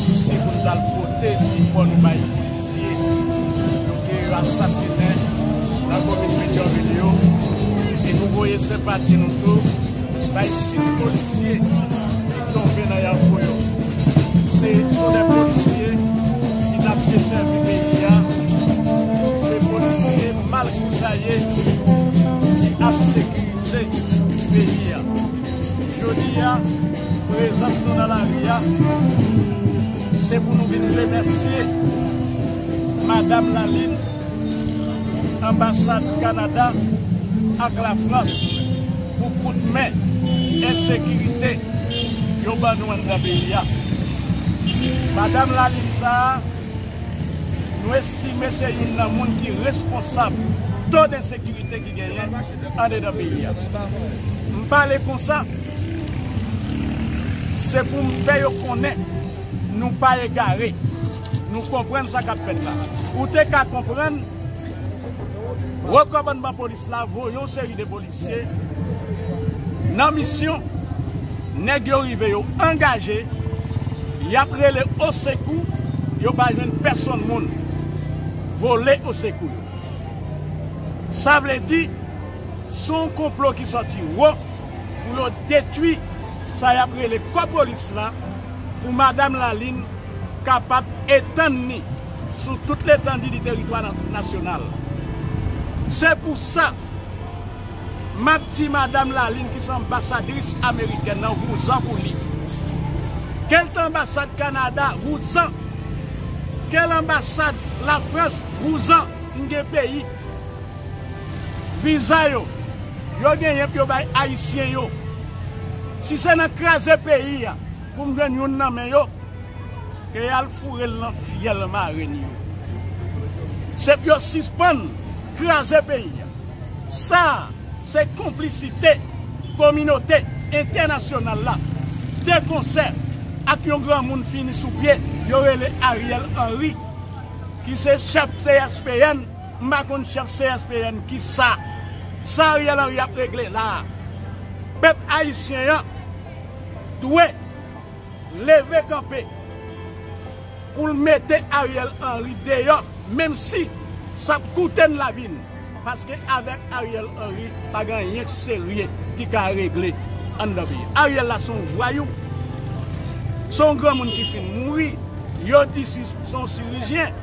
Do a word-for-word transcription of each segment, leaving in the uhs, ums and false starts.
Se pou n t al pote sipò nou bay polisye yo ke yo asasinen nan komin Petyonvil yo, e nou voye senpati nou tou bay sis polisye ki tonbe nan Yafo yo. Se, se de polisye ki t ap desèvi peyi a. Se polisye mal grisaye ki ap sekirize peyi a. Jodi a, prezans nou nan lari a, se pou nou vin remèsye Madanm Lalin, anbasad Kanada ak Lafrans pou kout men ensekirite yo ban nou anndan peyi a. Madanm Lalin sa a, nou estime se youn nan moun ki responsab to densekirite ki genyen andedan peyi a. M pale konsa, se pou m fè yo konnen nou pa egare. Nou konprann sa k ap fèt la. Ou te ka konprann, wo kòmandman polis la voye yon seri de polisye nan misyon, nèg yo rive, yo angaje, y ap rele osekou, yo pa jwenn pèsonn moun vole osekou yo. Sa vle di, se yon konplo ki sòti wo pou yo detwi sa y ap rele kò polis la, pou Madanm Lalin kapab etann li sou tout letandi di teritwa na-, nasyonal. Se pou sa, m ap di Madanm Lalin, ki se anbasadris amerikèn nan, vouzan pou li. Ke l te anbasad Kanada, vouzan. Ke l anbasad Lafrans, vouzan. M gen peyi. Viza yo, yo genyen pou yo bay Ayisyen yo. Si se nan kraze peyi a pou m jwenn youn nan men yo, ke y al foure l nan fyèl marenn yo. Se pou yo sispann kraze peyi a. Sa a, se konplisite kominote entènasyonal la, de konsè ak yon granmoun fini sou pye, yo rele Ariel Henry, ki se chèf C S P N. M pa konn chèf C S P N ki sa. Sa Ariel Henry ap regle la a. Pèp ayisyen an dwe leve kanpe pou l mete Ariel Henry deyò, menm si sa ap koute n lavi n. Paske avèk Ariel Henry, pa gen anyen k serye ki ka regle anndan peyi. Ariel la se yon vwayou. Se yon granmoun ki fin mouri. Yo di si, se yon chirijyen.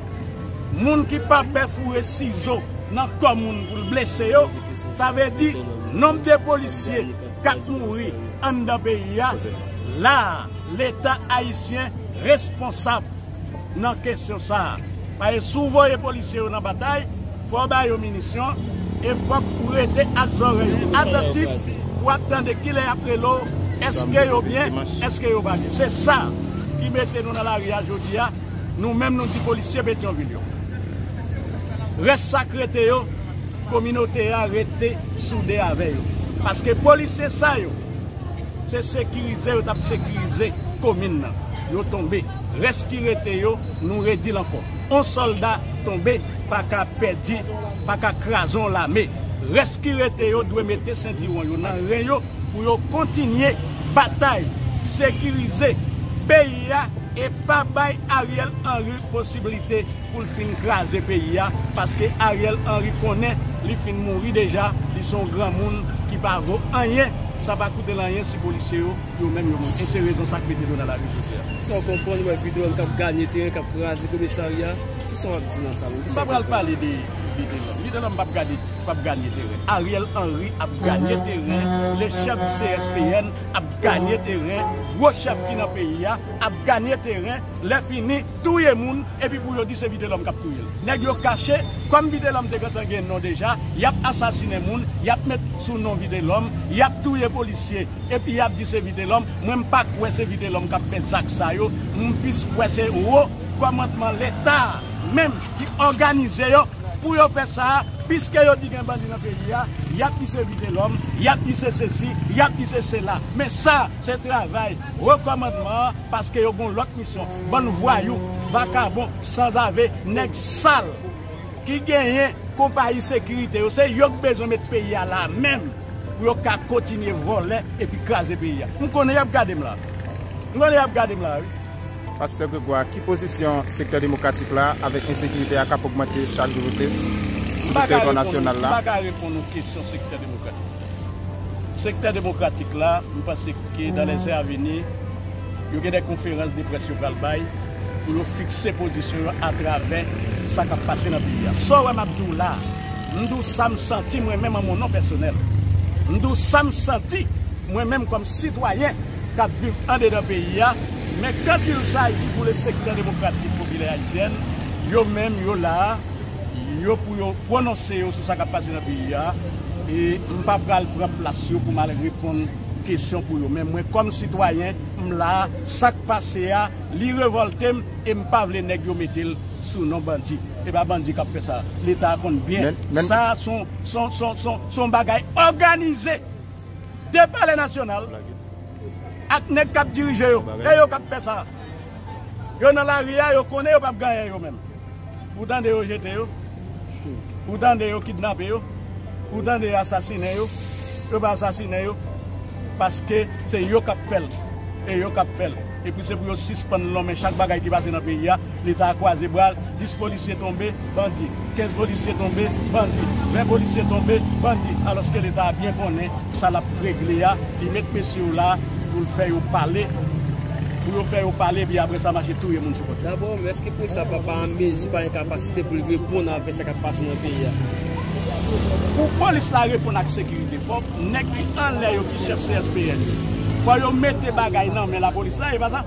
Moun ki pa pè foure sizo nan kò moun pou l blese yo, sa vle di nonb de polisye k ap mouri anndan peyi a, la a, Leta ayisyen responsab nan kesyon sa a. Paske si w voye polisye yo nan batay, fò w ba yo minisyon, e fòk ou rete ak zòrèy ou atantif pou w ap tande kilè y ap rele w, èske yo byen, èske yo pa byen. Se sa ki mete nou nan lari a jodi a. Nou menm, nou di polisye Petyonvil yo, rès sa k rete yo, kominote a rete soude avè yo. Paske polisye sa yo, se sekirize yo t ap sekirize komin nan. Yo tonbe. Rès ki rete yo, nou redi l ankò. On sòlda tonbe pa ka pèdi, pa ka kraze on lame. Rès ki rete yo dwe mete sentiwon yo nan ren yo pou yo kontinye batay, sekirize peyi a e pa bay Ariel Henry posiblite pou l fin kraze peyi a, paske Ariel Henry konnen li fin mouri deja, li se yon granmoun ki pa vo anyen, sa pa koute l anyen si polisye yo, yo menm yo mouri. E se rezon sa k mete nou nan lari jodi a. Sa w konprann, wè Videlam k ap ganye teren, k ap kraze komisarya, kisa w ap di nan sa menm? M pa pral pale de Videlam. Videlam p ap gade, p ap ganye teren. Ariel Henry ap ganye teren, le chèf C S P N ap ganye teren, gwo chèf ki nan peyi a ap ganye teren, lè fini, touye moun, epi pou yo di se Videlam k ap touye l. Nèg yo kache, kòm Videlam te gentan gen non deja, y ap asasinen moun, y ap met sou non Videlam, y ap touye polisye, epi y ap di se Videlam. Mwen, m pa kwè se Videlam k ap fè zak sa yo, m plis kwè se wo kòmandman Leta a menm ki òganize yo pou yo fè sa a, piske yo di gen bandi nan peyi a, y ap di se Videlam, y ap di se sesi, y ap di se sela. Men sa, se travay wo kòmandman an, paske yo gen yon lòt misyon. Bann vwayou, vakabon, sanzave, nèg sal ki genyen konpayi sekirite yo, se yo k bezwen met peyi a la menm pou yo ka kontinye vòlè epi kraze peyi a. M konnen y ap gade m la. M konnen y ap gade m la, wi. Pastè Grégoire, ki pozisyon sektè demokratik la avèk ensekirite a k ap ogmante chak jou plis sou tout teritwa nasyonal la? M pa ka reponn ou kesyon sektè demokratik. Sektè demokratik la, m panse ke dans les heures à venir, yo gen de konferans de près yo pral bay pou yo fikse pozisyon yo atravè sa k ap pase nan peyi a. Sa w wè m ap di w la, m di w sa m santi mwen menm an mon non pèsonèl. M di w sa m santi mwen menm kòm sitwayen k ap viv andedan peyi a, men quand il s'agit pour le secteur démocratique populaire haïtienne, yo menm yo la, yo pou yo pwononse yo sou sa k ap pase nan peyi a, e m pa pral pran plas yo pou m al reponn kesyon pou yo. Men mwen kòm sitwayen, m la, sa k pase a, li revòlte m, e m pa vle nèg yo mete l sou non bandi. E pa bandi k ap fè sa. Leta a konn byen. Men, men sa, se yon, se yon, se yon, se yon, se yon bagay òganize de Palè Nasyonal ak nèg k ap dirije yo. E yo k ap fè sa. Yo nan lari a, yo konnen yo p ap gen anyen yo menm. Ou tande yo jete yo? Ou tande yo kidnape yo? Ou tande yo asasinen yo? Yo pa asasinen yo. Paske se yo k ap fè l. E yo k ap fè l. Epi se pou yo sispann lonmen chak bagay ki pase nan peyi a. Leta a kwaze bra l. Dis polisye tonbe, bandi. Kenz polisye tonbe, bandi. Ven polisye tonbe, bandi. Alòske Leta a byen konnen sa l ap regle a, li met mesye yo la pou l fè yo pale, pou yo fè yo pale, epi apre sa mache touye moun sou kont yo. Dabò, men èske polis la pa, pa an mezi, pa gen kapasite pou l reponn avèk sa k ap pase nan peyi a? Pou polis la reponn ak sekirite, fòk nèg ki anlè yo, ki chèf C S P N yo, fò yo mete bagay nan men lapolis la, e pa sa?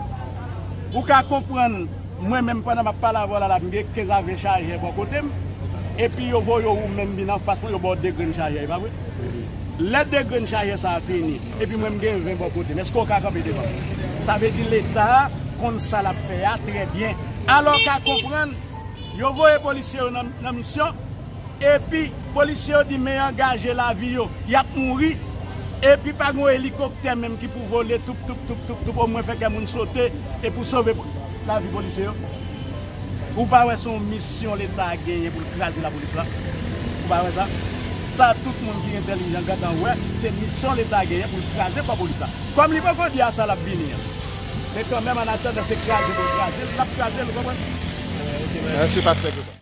Ou ka konprann, mwen menm, pandan m ap pale avè w la, la, m gen kenz a ven chajè bò kote m, epi yo voye w ou menm vin anfas mwen, yo ba w de grenn chajè, e pa vre? Lè de grenn chajè sa a fini, epi mwen m gen ven bò kote m, èske w ka kanpe devan m? Sa vle di Leta a konn sa l ap fè a trè byen. Alò, w ka konprann, yo voye polisye yo nan, nan misyon, epi polisye yo di, men angaje lavi yo, y ap mouri, epi pa gen yon elikoptè menm ki pou vole, toup, toup, toup, toup, toup, omwen fè kè moun sote, e pou sove po-, lavi polisye yo. Ou pa wè se yon misyon Leta a genyen pou l kraze lapolis la? Ou pa wè sa? Sa tout moun ki entèlijan gentan wè, se misyon Leta a genyen pou l kraze kò polis la. Kòm li poko di a sa l ap vini an. Men kanmenm, an atandan, se kraze pou l kraze l, l ap kraze l, ou konprann? Mèsi, pastè Grégoire.